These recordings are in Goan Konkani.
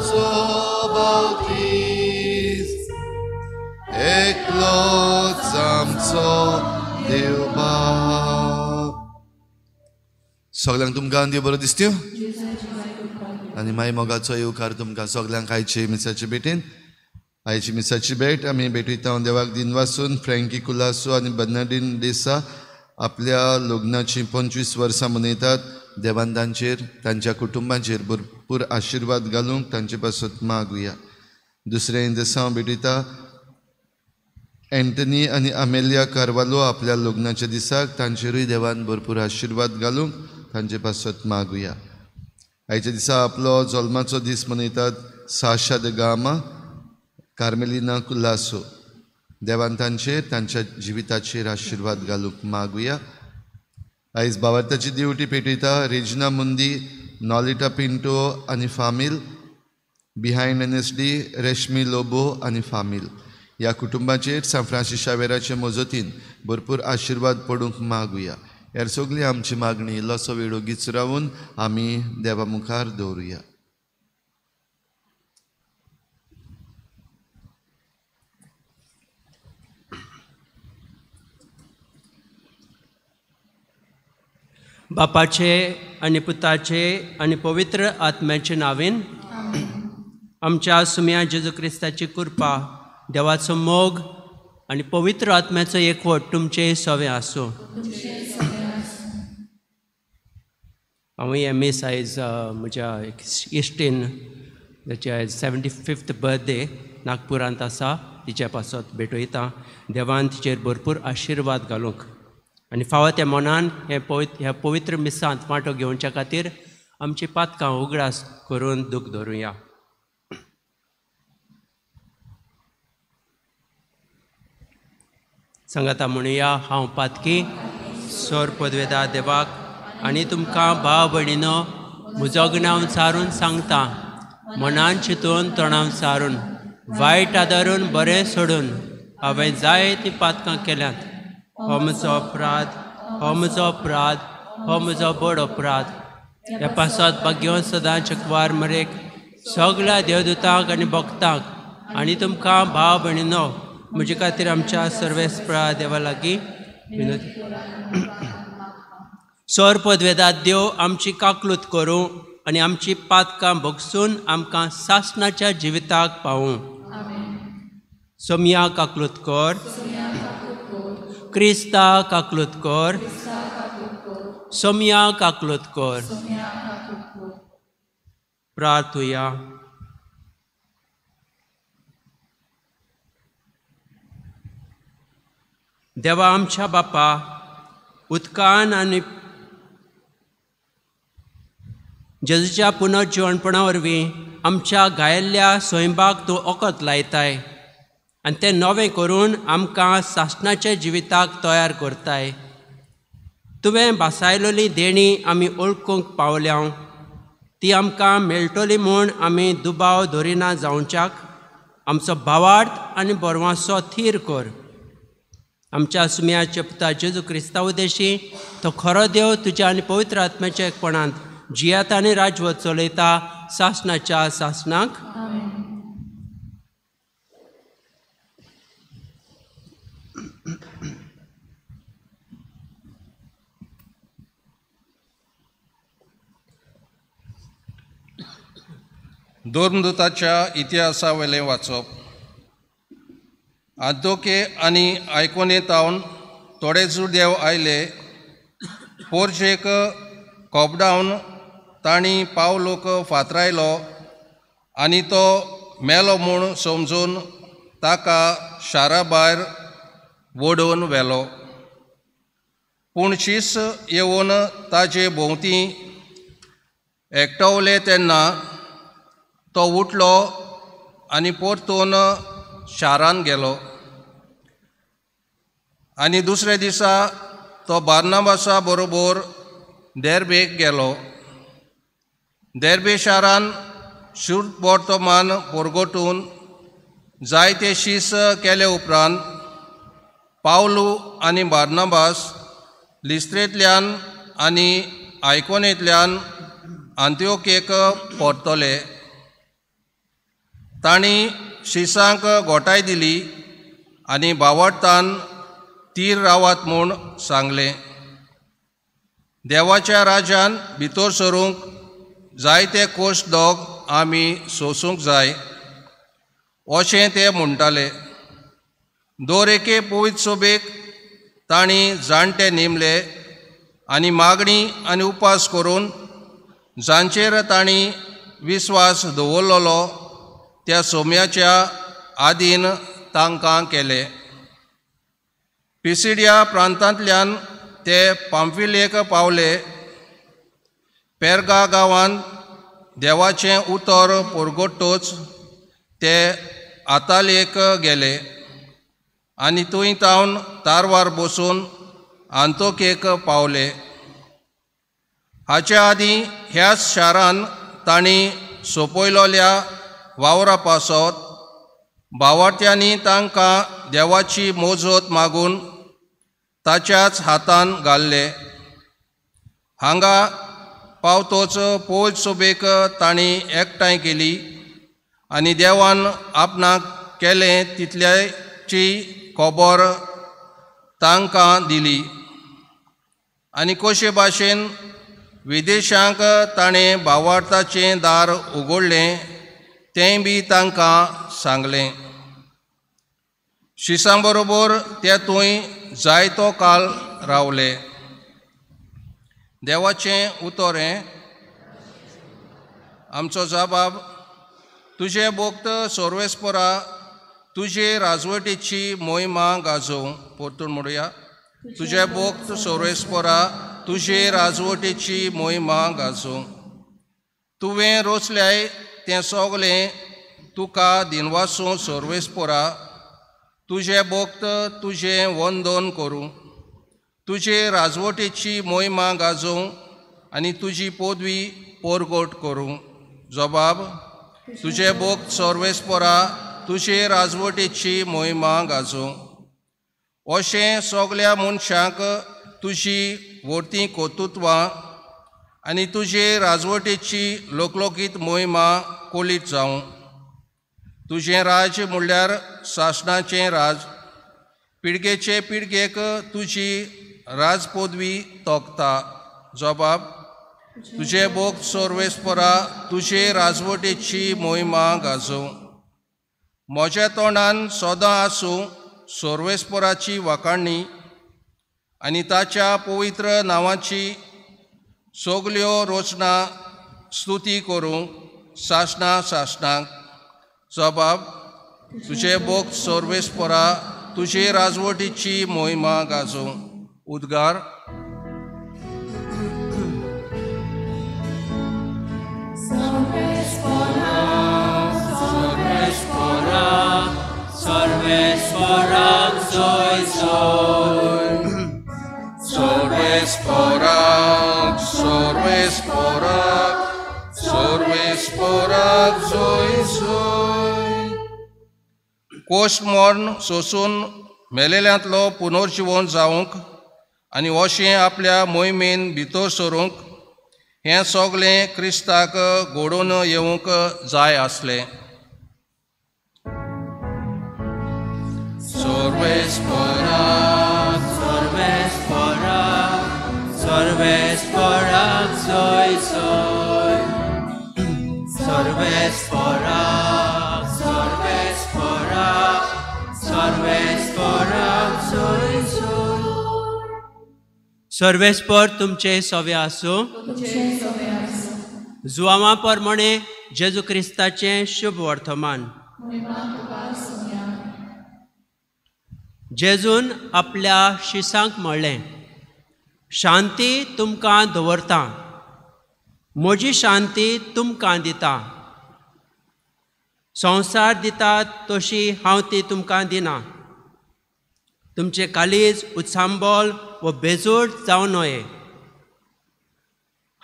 आमचो बावतीस, एकलोच आमचो देव बाप. सगल्यांक तुमकां देव बरो दिसत्यो आनी माई मोगाचो येवकार तुमकां सगल्यांक आयचे मिसाचे भेटेन. आयची मिसाची भेट आमी भेटयता देवाक दिनवासून फ्रँकी कुलासो आनी बर्नाडीन देसा आपल्या लग्नाची 25 वर्सां मनयतात. देवान तांचेर तांच्या कुटुंबाचेर भरपूर आशिर्वाद घालूंक तांचे पासत मागुया. दुसरें देसांव भेटयता एंटनी आनी आमेलिया कार्वालो आपल्या लग्नाच्या दिसाक तांचेरूय देवान भरपूर आशिर्वाद घालूंक तांचे पासत मागुया. आयच्या दिसा आपलो जल्माचो दीस मनयतात Sasha the Gama, Carmelina Colaco. देवान तांचेर तांच्या जिविताचेर आशिर्वाद घालूंक मागुया. आयज बावार्थाची दिवटी पेटयता रेजिना मुंदी, नॉलिटा पिंटो आनी फामील, बिहायंड NSD Reshmi Lobo आनी फामील. ह्या कुटुंबाचेर सांत फ्रांसीस शावेराचे मजतीन भरपूर आशिर्वाद पडूंक मागुया. ह्या सगळी आमची मागणी इल्लोसो वेळ ओगीच रावून आमी देवा मुखार दवरुया. बापाचे आनी पुताचे आनी पवित्र आत्म्याचे नांवेन आमच्या सुम्या जेजू क्रिस्ताची कृपा, देवाचो मोग आनी पवित्र आत्म्याचो एकवट तुमचे सवे आसूं. हांव हें मीस आयज म्हज्या एक इश्टीन जाची आयज 75th birthday नागपुरांत आसा तिच्या पासत भेटयता. देवान तिचेर भरपूर आशिर्वाद घालूंक आनी फावो त्या मनान हें ह्या पवित्र मिसांत वांटो घेवच्या खातीर आमची पातकां उगडास करून दूख धरुया. सांगाता म्हणुया, हांव पातकी सोर पदवेदा देवाक आनी तुमकां भाव भयणीनो म्हजो गुन्यांव सारून सांगता. मनान चिंतून तोंडान सारून वायट आदारून बरें सोडून हांवें जायतीं पातकां केल्यांत. हो म्हजो अपराध, हो म्हजो अपराध, हो म्हजो व्हड अपराध. ह्या पासत भाग्योन सदां चकवार मरेक सगळ्या देवदूतांक आनी भक्तांक आनी तुमकां भाव भयणीनो म्हजे खातीर आमच्या सर्वेस्परा देवा लागीं विनंती. सोर पदवेदात देव आमची काकलूत करूं आनी आमची पातकां भोगसून आमकां सासणाच्या जिविताक पावूं. सोमया काकलूत कर, क्रिस्ता काकलूत कर, सोमया काकलूत कर. प्रार्थुया. देवा आमच्या बापा, उदकान आनी जेजूच्या पुनर्जिवणपणा वरवीं आमच्या घायल्ल्या स्वयंबाक तूं ओकत लायताय आनी तें नवें करून आमकां सासणाच्या जिविताक तयार करताय. तुवें भासायलोली देणी आमी वळखूंक पावल्या, ती आमकां मेळटली म्हूण आमी दुबाव धरिना जावच्याक आमचो भावार्थ आनी बरवासो थीर कर. आमच्या सुम्याच्या पुता जेजू क्रिस्ता उद्देशी तो खरो देव तुज्या आनी पवित्र आत्म्याच्या एकपणांत जियात आनी राजवत चलयता सासणाच्या सासणाक. धर्मदूताच्या इतिहासावेलें वाचप. आदोके आनी आयकोने तावन थोडे जुदेव आयले, पोर्जेक कोपडावन तांणी पावलोक फातरायलो आनी तो मेलो म्हूण समजून ताका शारा भायर वडोवन व्हेलो. पूण शीस येवन ताजे भोंवती एकटवले तेन्ना तो उठलो आनी परतून शारान गेलो. आनी दुसऱ्या दिसा तो बार्नाबासा बरोबर देर्बेक गेलो. देर्बे शारान शुभवर्तमान परगटून जायते शीस केले उपरांत पावलू आनी बार्नाबास लिस्त्रेंतल्यान आनी आयकोनेंतल्यान आंत्योकेक परतले. तांणी शिसांक गोठाय दिली आनी बावडतान तीर रावात म्हूण सांगलें. देवाच्या राज्यान भितर सरूंक जायते कोश दोग आमी सोसूंक जाय अशें ते म्हणटाले. दर एके पवित्र सभेक तांणी जाणटे नेमले आनी मागणी आनी उपास करून जांचेर तांणी विस्वास दवरलेलो त्या सोम्याच्या आदीन तांकां केले. पिसिडिया प्रांतांतल्यान ते पाम्फिलेक पावले. पेर्गा गांवांत देवाचें उतर परगटतच ते आतालेक गेले आनी थंय तावन तारवार बसून आंतोकेक पावले. हाचे आदीं ह्याच शारान तांणी सोंपयलोल्या वावरा पासत भावार्थ्यांनी तांकां देवाची मोजत मागून ताच्याच हातान घाल्ले. हांगा पावतोच पवित्र सभेक तांणी एकठांय केली आनी देवान आपणाक केलें तितल्याची खबर तांकां दिली. आनी कशे भाशेन विदेशांक ताणें भावार्थाचें दार उगडलें तेंय बी तांकां सांगलें. शिसां बरोबर ते थंय जायतो काळ रावले. देवाचें उतर हें. आमचो जबाब तुजें भक्त सर्वेस्परा तुजे राजवटीची मोहिमा गाजोवं. परतून म्हणुया, तुजें भक्त सर्वेस्परा तुजे राजवटीची मोहिमा गाजोवं. तुवें रोचल्याय तें सगलें तुका दिनवासूं सर्वेस्परा. तुजें भक्त तुजें वंदन करूं. तुजे राजवटीची मोहिमा गाजोवं आनी तुजी पदवी परगट करूं. जबाब तुजें भक्त सर्वेस्परा तुजे राजवटीची मोहिमा गाजोवं. अशें सगल्या मनशांक तुजी व्हडतीं कर्तृत्वां आनी तुजे राजवटीची लोकलोकीत मोहिमा कोलीत जावं. तुजें राज्य म्हणल्यार सासणाचें राज. पिळगेचे पिळगेक तुजी राजपदवी तोखता. जबाब तुजें भक्त सर्वेस्परा तुजे राजवटीची मोहिमा गाजोवं. म्हज्या तोंडान सदां आसूं सर्वेस्पराची वाखाणणी आनी ताच्या पवित्र नांवाची सगल्यो रचना स्तुती करूं सासणा सासणाक. जबाब तुजें भक्त सर्वेस्परा तुजे राजवटीची मोहिमा गाजोवं. उद्गार. सर्वेस्पराक सोय सोय. सर्वेस्पराक सर्वेस्पराक सर्वेस्पराक सोय सोय. कोश मर्ण सोसून मेलेल्यांतलो पुनर्जिवन जावंक आनी अशें आपल्या मोहिमेन भितर सरूंक हें सगलें क्रिस्ताक घडोवन येवंक जाय आसलें. सर्वेस्पराक सर्वेस्पराक सर्वेस्पराक सोय सोय. सर्वेस्पराक सर्वेस्पराक सर्वेस्पराक सोय सोय. सर्वेस्पर तुमचे सवे आसूं. जुवांवा प्रमाणे जेजू क्रिस्ताचें शुभ वर्तमान. जेजून आपल्या शिसांक म्हणलें, शांती तुमकां दवरता, म्हजी शांती तुमकां दिता. संवसार दिता तशी हांव ती तुमकां दिना. तुमचें काळीज उत्सांबोल व बेजोड जावं नये.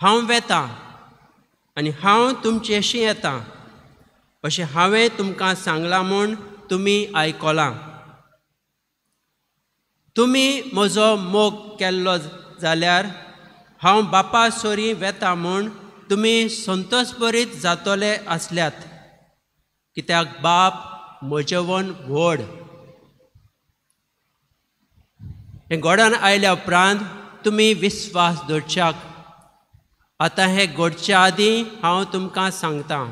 हांव वेतां आनी हांव तुमचेशी येता अशें हांवें तुमकां सांगलां म्हूण तुमी आयकलां. तुमी म्हजो मोग केल्लो जाल्यार हांव बापा सोरी वेता म्हूण तुमी संतोषभरीत जातले आसल्यात. कित्याक बाप म्हजेवन व्हड. हें घडोवन आयल्या उपरांत तुमी विस्वास दवरच्याक. आतां हें घडचे आदीं हांव तुमकां सांगतां.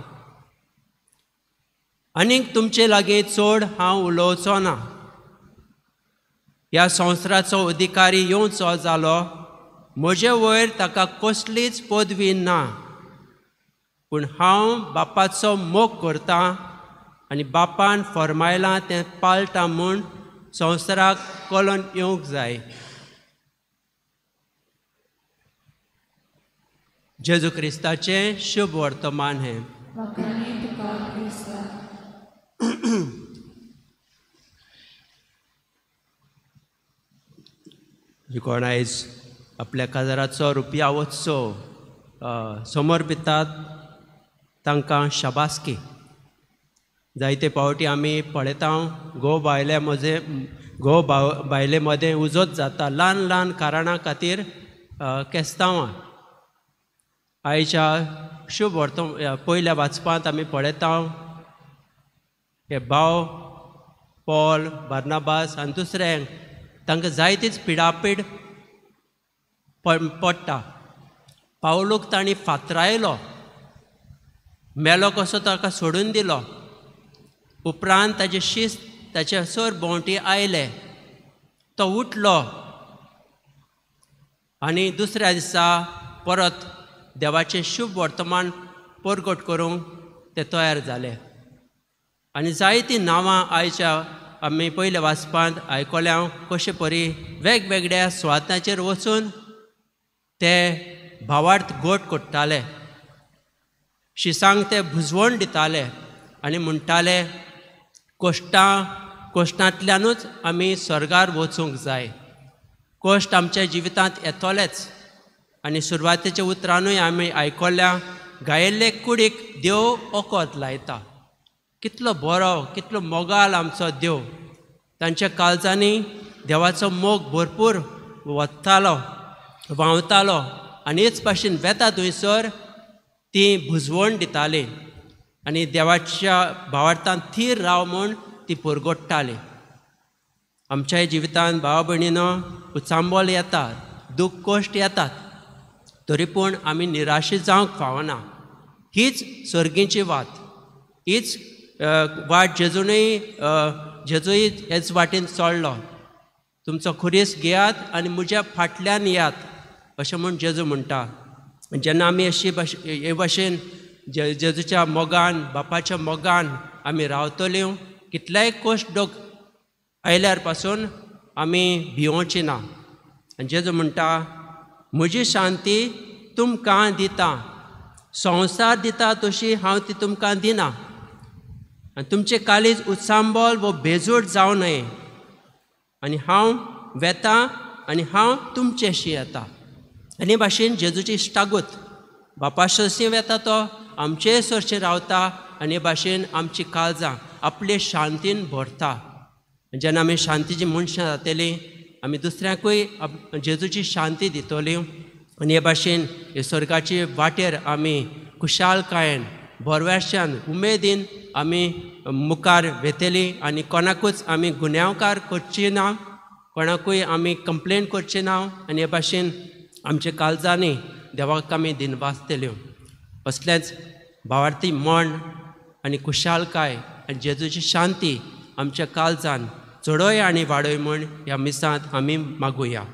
आनीक तुमचे लागीं चड हांव उलोवचो ना. ह्या संवसाराचो अधिकारी येवचो जालो, म्हजे वयर ताका कसलीच पदवी ना, पूण हांव बापाचो मोग करतां आनी बापान फर्मायलां तें पाळटा म्हूण संवसाराक कळोन येवंक जाय. जेजू क्रिस्ताचें शुभ वर्तमान हें. कोण आयज आपल्या काजाराचो रुपया उत्सव समर्पितात तांकां शाबासकी. जायते पावटी आमी पळयता घोव बायले मदें घोव बायले मदें उजोत जाता ल्हान ल्हान कारणां खातीर केस्तांवां. आयच्या शुभ वर्तमान पयल्या वाचपांत आमी पळयता हे भाव पॉल बार्नाबास आनी दुसऱ्यांक तांकां जायतीच पिडापीड पडटा. पावलूक तांणी फातरायलो, मेलो कसो ताका सोडून दिलो. उपरांत ताजे शिस्त ताचे सर भोंवटी आयले, तो उठलो आनी दुसऱ्या दिसा परत देवाचें शुभ वर्तमान परगट करूंक ते तयार जाले. आनी जायतीं नांवां आयच्या आमी पयल्या वाचपांत आयकल्या कशे परी वेगवेगळ्या सुवातांचेर वचून ते भावार्थ गोट कोट्टाले, शिसांक ते भुजवण दिताले आनी म्हणटाले कश्टां कश्टांतल्यानूच आमी स्वर्गार वचूंक जाय, कश्ट आमच्या जिवितांत येतलेच. आनी सुरवातेच्या उतरानूय आमी आयकल्या गायिल्ले कुडीक देव ओकत लायता. कितलो बरो कितलो मोगाल आमचो देव. तांच्या काळजांनी देवाचो मोग भरपूर वतालो व्हांवतालो आनी हेच भाशेन वेता थंयसर ती भुजवण दिताली आनी देवाच्या भावार्थान थीर राव म्हूण ती परगट्टाली. आमच्याय जिवितांत भाव भयणीनो उचांबळ येता, दूख कश्ट येतात, तरी पूण आमी निराशी जावंक फावना. हीच सर्गीची वाट, हीच वाट जेजूनय जेजूय हेच वाटेन चडलो. तुमचो खुरीस घेयात आनी म्हज्या फाटल्यान येयात अशें म्हूण जेजू म्हणटा. जेन्ना आमी अशी हे भाशेन जेजूच्या मोगान बापाच्या मोगान आमी रावतल्यो, कितलेय कश्ट दोख आयल्यार पासून आमी भिवोची ना. आनी जेजू म्हणटा म्हजी शांती तुमकां दिता, संवसार दिता तशी हांव ती तुमकां दिना. आनी तुमचें काळीज उत्सांबळ वो बेजोड जावं नये. आनी हांव वेता आनी हांव तुमचेशी येता. आनी भाशेन जेजूची इश्टागत बापा सरशीं वेता तो आमचे सरशीं रावता आनी हे भाशेन आमची काळजां आपले शांतीन भरता. जेन्ना आमी शांतीची मनशां जातलीं आमी दुसऱ्यांकूय जेजूची शांती दितली आनी हे भाशेन हे स्वर्गाचे वाटेर आमी खुशालकायेन भरव्याशान उमेदीन आमी मुखार वेतली आनी कोणाकूच आमी गुन्यांवकार करची ना, कोणाकूय आमी कंप्लेन करची ना. आनी हे भाशेन आमच्या काळजांनी देवाक आमी दिनवासतल्यो. असलेंच भावार्थी मन आनी खुशालकाय आनी जेजूची शांती आमच्या काळजान चडय आनी वाडय म्हूण ह्या मिसांत आमी मागुया.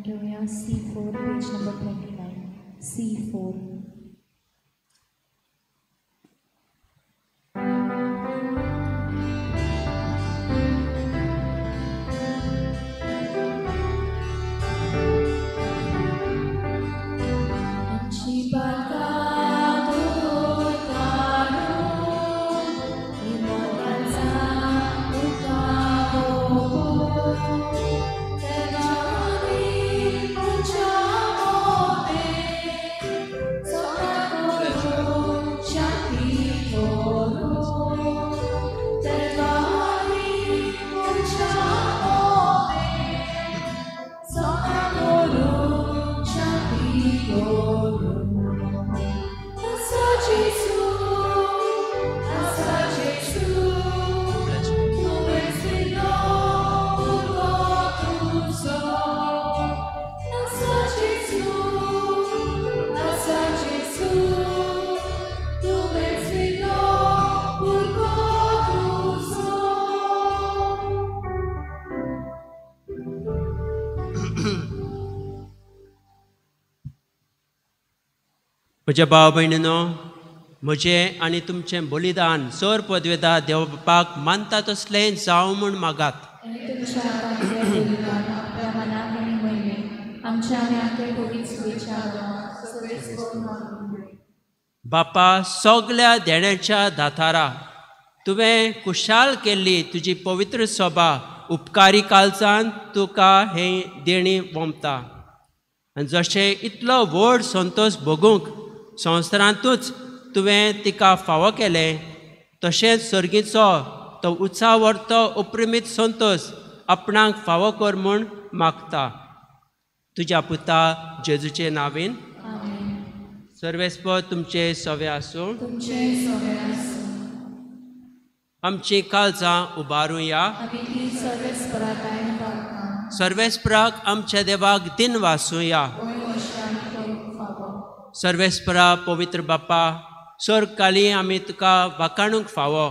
घेवया C4 page number 29. C4. म्हज्या भाव भयणीनो, म्हजें आनी तुमचें बलिदान सर पदवेदा देवबापाक मानता तसलें जावं म्हूण मागात. बापा, सगल्या देण्याच्या दातारा, तुवें कुशाल केल्ली तुजी पवित्र सभा उपकारी कालचान तुका हें देणी वोमता आनी जशें इतलो व्हड संतोश भोगूंक संवसारांतूच तुवें तिका फावो केलें, तशेंच सर्गीचो तो उत्साहवर्तो उपरिमीत संतोश आपणाक फावो कर म्हूण मागता. तुज्या पुता जेजूचे नांवेन. सर्वेस्पर तुमचे सवे आसूं. आमची काळजां उबारुया. सर्वेस्पराक आमच्या देवाक दिन वासुया. सर्वेस्परा पवित्र बापा, सर्ग काली आमी तुका वाखाणूंक फावो.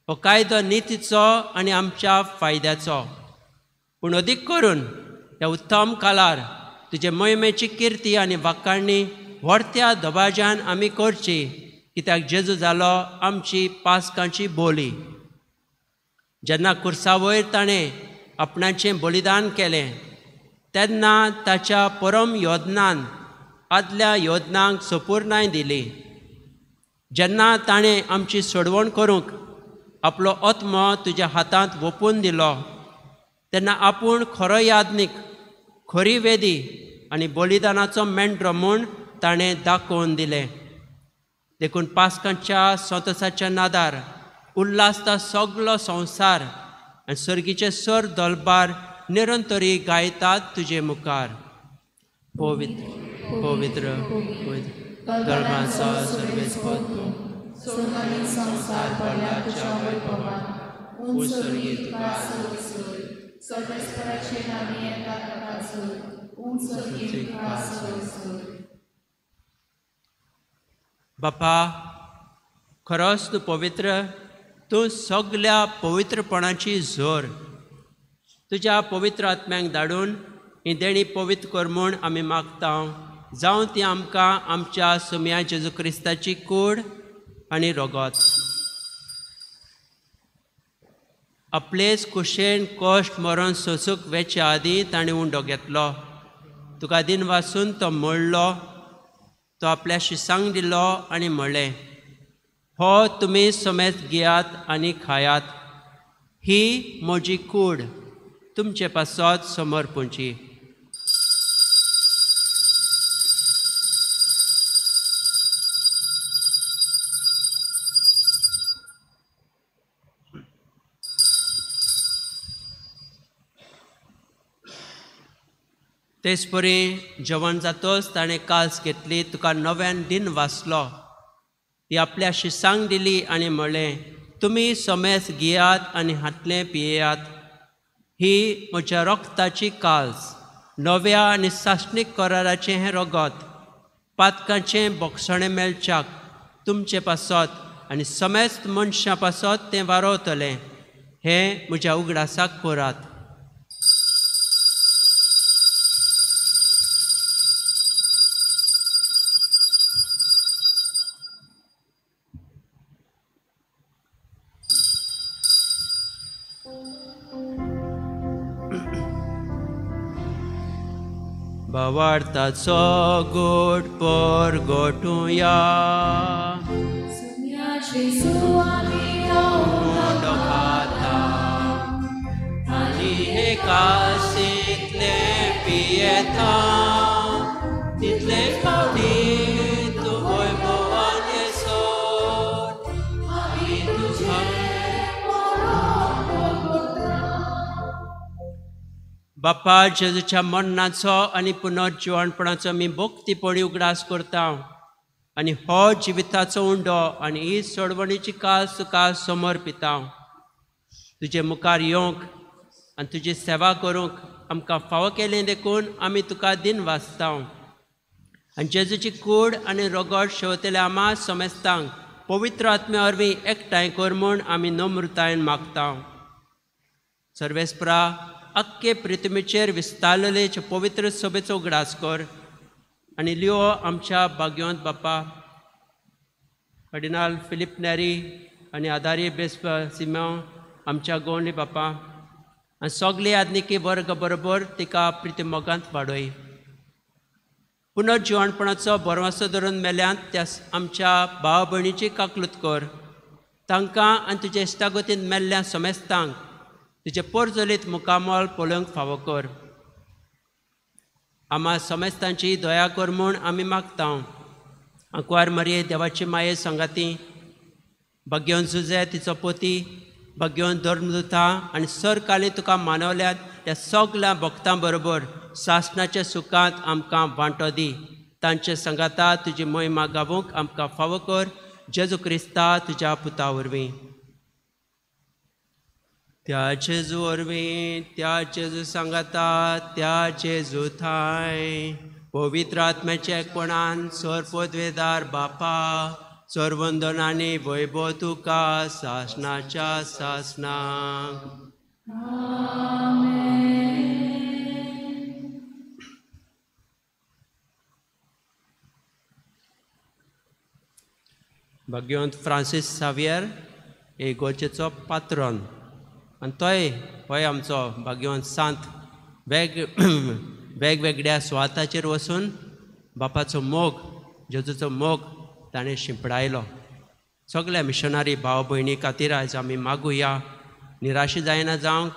हो कायदो नितीचो आनी आमच्या फायद्याचो, पूण अदीक करून ह्या उत्तम कालार तुजे मोहिमेची किर्ती आनी वाखाणणी व्हडत्या दबाज्यान आमी करची, कित्याक जेजू जालो आमची पासकांची बोली. जेन्ना कुर्सा वयर ताणें आपणाचें बलिदान केलें तेन्ना ताच्या परम योजनान आदल्या योजनांक सपूर्णाय दिली. जेन्ना ताणें आमची सोडवण करूंक आपलो आत्मो तुज्या हातांत वोपून दिलो तेन्ना आपूण खरो याज्ञीक, खरी वेदी आनी बलिदानाचो मेंढरो म्हूण ताणें दाखोवन दिलें. देखून पासकांच्या संतोसाच्या नादार उल्हासता सगलो संवसार आनी सर्गीचे सर दलबार निरंतरी गायतात तुजे मुखार. पवित्र पवित्र पवित्र दलबांचो सर्वेस्पर तूं, संवसार भरला तुज्या वैभवान. उंच स्वर्गी तुका बापा, खरोच तूं पवित्र, तूं सगल्या पवित्रपणाची जोर. तुज्या पवित्र आत्म्यांक धाडून ही देणी पवित्र कर म्हूण आमी मागता. जावं ती आमकां आमच्या सुमया जेजू क्रिस्ताची कूड आनी रगत. आपलेच कुशेन कश्ट मरण सोसूंक वेचे आदीं ताणें उंडो घेतलो. तुका दिन वासून तो मोडलो, तो आपल्या शिसांक दिलो आनी म्हणलें, हो तुमी समेत घेयात आनी खायात, ही म्हजी कूड तुमचे पासत समर्पणची. तेच परी जेवण जातच ताणें काल्स घेतली, तुका नव्यान दिन वाचलो, ती आपल्या शिसांक दिली आनी म्हणलें, तुमी समेस घेयात आनी हातलें पियेयात, ही म्हज्या रक्ताची काल्स, नव्या आनी सासणीक कराराचें हें रगत, पातकांचें बोगसणें मेळच्याक तुमचे पासत आनी समेस्त मनशां पासत तें वारोवतलें. हें म्हज्या उगडासाक करात. भावार्थाचो गोड परगटुया. आनी हे कासींतलें पियेता तितले फावटी तूं वैभवान येसर आमी तुज्या. बापा, जेजूच्या मरणाचो आनी पुनर्जिवणपणाचो आमी भक्तीपणी उगडास करता आनी हो जिविताचो उंडो आनी ही सोडवणीची कास तुका समर्पिता. तुजे मुखार येवंक आनी तुजी सेवा करूंक आमकां फावो केलें देखून आमी तुका दिन वाचता. आनी जेजूची कूड आनी रगत शेवतले आमा समेस्तांक पवित्र आत्म्या वरवीं एकठांय कर म्हूण आमी नम्रतायेन मागता. सर्वेस्परा, आख्खे पृथ्वीचेर विस्तारलेले पवित्र सभेचो उगडास कर आनी लिओ आमच्या भाग्यवंत बापा, कार्डिनाल फिलीप नेरी आनी आदारी बेस्प सिमांव आमच्या गोवणी बापा आनी सगळे आदनिकी वर्ग बरोबर तिका प्रिती मोगांत वाडय. पुनर्जिवणपणाचो भरवंसो धरून मेल्यांत त्या आमच्या भाव भयणीची काकलूत कर. तांकां आनी तुजे इश्टागतीन मेल्ल्या समेस्तांक तुजें पोरजलीत मुखामळ पळोवंक फावो कर. आमा समेस्तांची दया कर म्हूण आमी मागता. आंकवार मरये देवाची माये संगाती, भाग्यवंत जुजे तिचो पोती, भाग्यवंत धर्मदुता आनी सरकाली तुका मानवल्यात त्या सगल्या भक्तां बरोबर सासणाच्या सुखांत आमकां वांटो दी. तांचे संगाता तुजी महिमा गावूंक आमकां फावो कर. जेजू क्रिस्ता तुज्या पुता वरवीं. त्या जेजू वरवीं, त्या जेजू सांगाता, त्या जेजू थांय पवित्र आत्म्याच्या एकपणान सर्वपदवेदार बापा, सर्वंदन आनी वैभव तुका सासणाच्या सासणाक. भाग्यवंत फ्रांसीस सावियर हे गोंयचेचो पात्रोन आनी तोय होय आमचो भाग्यवंत सांत वेगवेगळ्या सुवाताचेर वचून बापाचो मोग, जेजूचो मोग ताणें शिंपडायलो. सगल्या मिशनरी भाव भयणी खातीर आयज आमी मागुया, निराशी जायना जावंक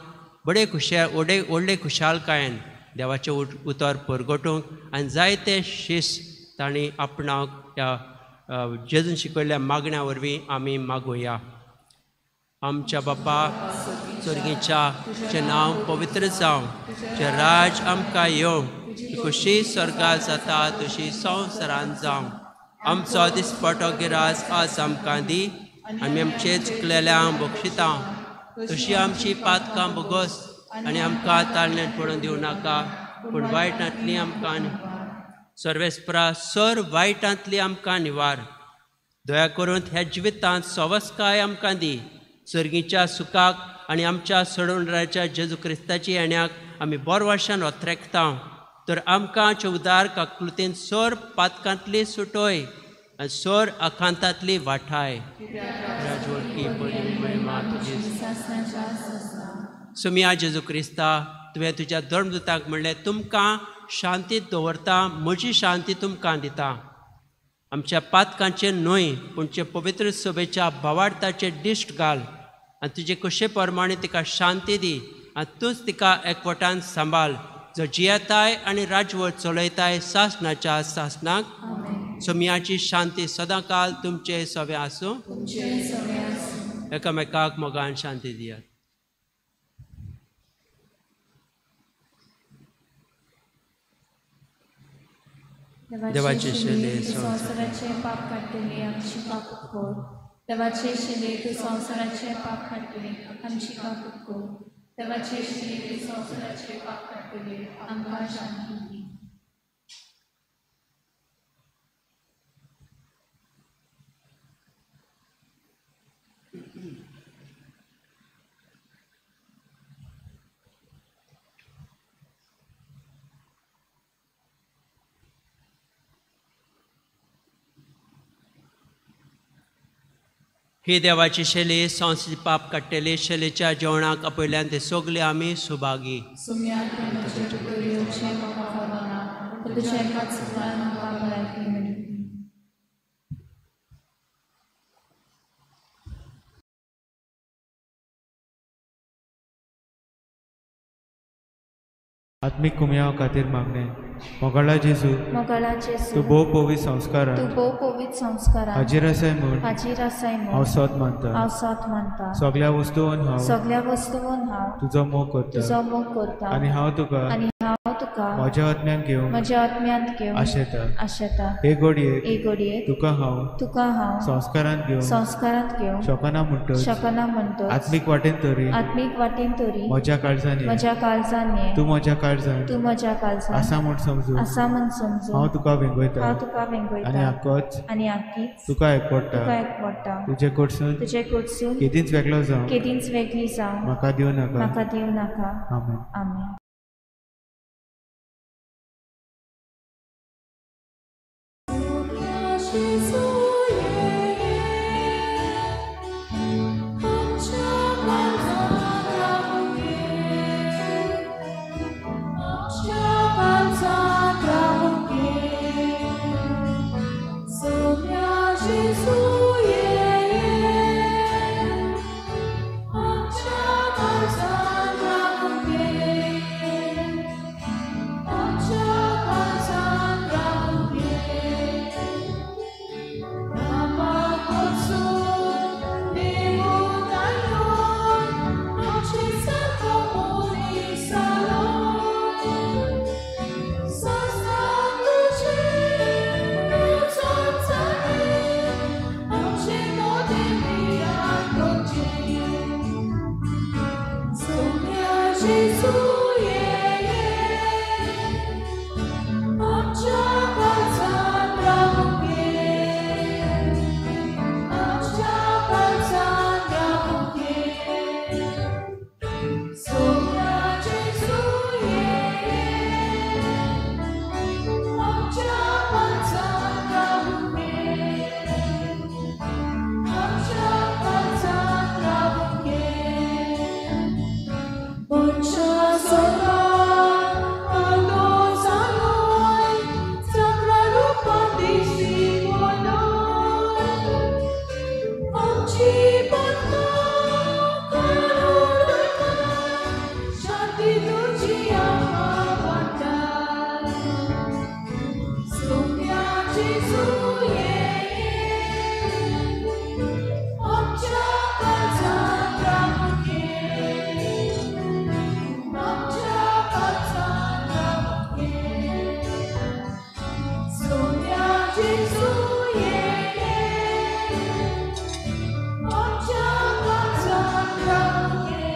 बरे खुशे व्हडले खुशालकायेन देवाचें उतर परगटूंक आनी जायते शिस्त तांणी आपणावंक ह्या जेजून शिकयल्ल्या मागण्या वरवीं आमी मागुया. आमच्या बापा स्वर्गीच्या, तुजें नांव पवित्र जावं, तुजें राज आमकां येवं, खुशी स्वर्गात जाता तशी संवसारांत जावं. आमचो दिसपटो गिरास आज आमकां दी आनी आमचे चुकलेल्यांक बक्षिता तशी आमची पातकां भोगोस आनी आमकां ताळण्यात पडून दिवं नाका, पूण वायटांतली आमकां सर्वेस्परा सर वायटांतली आमकां निवार. दया करून ह्या जिवितांत सवस्काय आमकां दी. सर्गीच्या सुखाक आनी आमच्या सोडवणाच्या जेजू क्रिस्ताची येण्याक आमी बोरवाशान ओथरेकता. तर आमकां चवदार काकलुतीन सर पातकांतली सुटोय आनी सर आखांतांतली वाठाय. सुमिया जेजू क्रिस्ता, तुवें तुज्या धर्मदुतांक म्हणलें, तुमकां शांतीत दवरता, म्हजी शांती तुमकां दिता. आमच्या पातकांचेर न्हय पूण जे पवित्र सभेच्या भावार्थाचेर दिश्ट घाल आनी तुजे कशे प्रमाणे तिका शांती दी आनी तूंच तिका एकवटान सांबाळ, जो जियेताय आनी राजवट चलयताय सासणाच्या सासणाक. सोमयाची शांती सदांकाल तुमचे सवे आसूं. एकामेकाक मोगान शांती दियात. देवाचे शेले संवसाराचे पाप काडटले आमची काकूत कर. देवाचे शेले तूं संवसाराचे पाप काडटले आमची काकूत कर. देवाचे शेले तूं संवसाराचे पाप काडटले आमकां शांती दी. ही देवाची शैली संवसाराचे पाप काडटली. शैलीच्या जेवणाक आपयल्यान ते सगळे आमी सुभागी. आत्मिक कुमयाव खातीर मागणें. मोगाळा जेजू, तूं भोव पवित्र संस्कारांत हाजीर आसाय म्हूण हांव सत मानता. सगल्या वस्तून हांव तुजो मोग करता आनी हांव तुका म्हज्या आत्म्यांत घेवंक आशेता. हे घडयेक तुका हांव संस्कारांत घेवंक शकना म्हणटच आत्मीक वाटेन तरी म्हज्या काळजान ये, तूं म्हज्या काळजान आसा म्हूण समजून हांव तुका वेंगयता आनी आकीच तुका एकवटा. तुजे कडसून केदींच वेगळो जावं म्हाका दिवं नाका. आमेन. जेजू ये आमच्या काळजांत रावूंक ये, आमच्या काळजांत रावूंक ये. सोम्या जेजू ये आमच्या काळजांत रावूंक ये, आमच्या काळजांत रावूंक ये. मनशा सोदां आलो जालोय, सगळ्या रुपान दिश्टी पडलोय. आमची पातकां काडून वयताय, शांती तुजी आमकां वांट्टाय. सोम्या जेजू ये आमच्या काळजांत रावूंक ये, आमच्या काळजांत रावूंक ये. सोम्या जेजू ये आमच्या काळजांत रावूंक ये,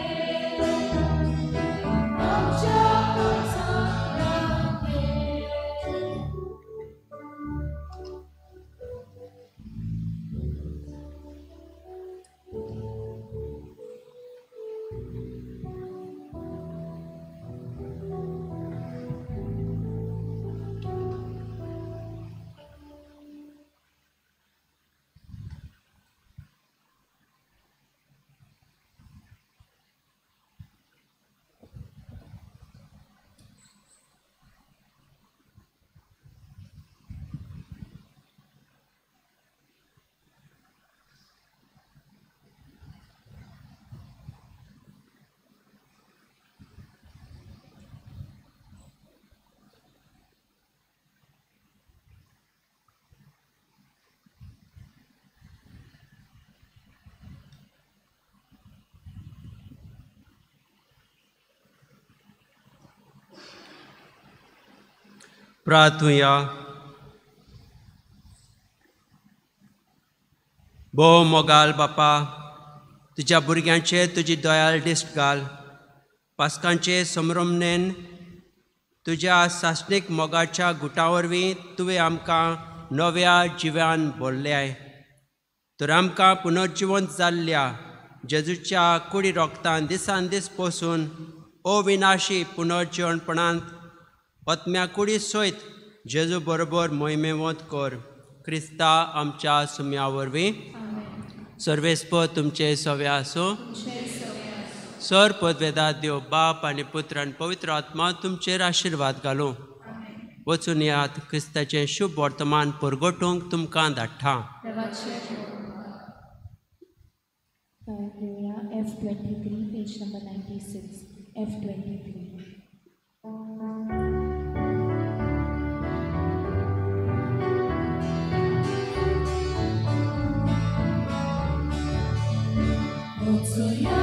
आमच्या काळजांत रावूंक ये. प्रार्थुया. भोव मोगाल बापा, तुज्या भुरग्यांचेर तुजी दयाळ दिश्ट घाल. पास्कांचे संभ्रमणेन तुज्या सासणीक मोगाच्या गुटा वरवीं तुवें आमकां नव्या जिव्यान भरल्याय. तर आमकां पुनर्जिवंत जाल्ल्या जेजूच्या कुडी रोगतान दिसान दीस पोसून अविनाशी पुनर्जिवणपणांत आत्म्या कुडी सयत जेजू बरोबर मोहिमेवंत कर. क्रिस्ता आमच्या सुम्या वरवीं. सर्वेस्पर तुमचे सवे आसूं. सर पदवेदा देव बाप आनी पुत्र आनी पवित्र आत्मा तुमचेर आशिर्वाद घालूं. वचून यात क्रिस्ताचें शुभ वर्तमान परगटूंक तुमकां धाडटा. F23, page number 96, F23. Ozoya.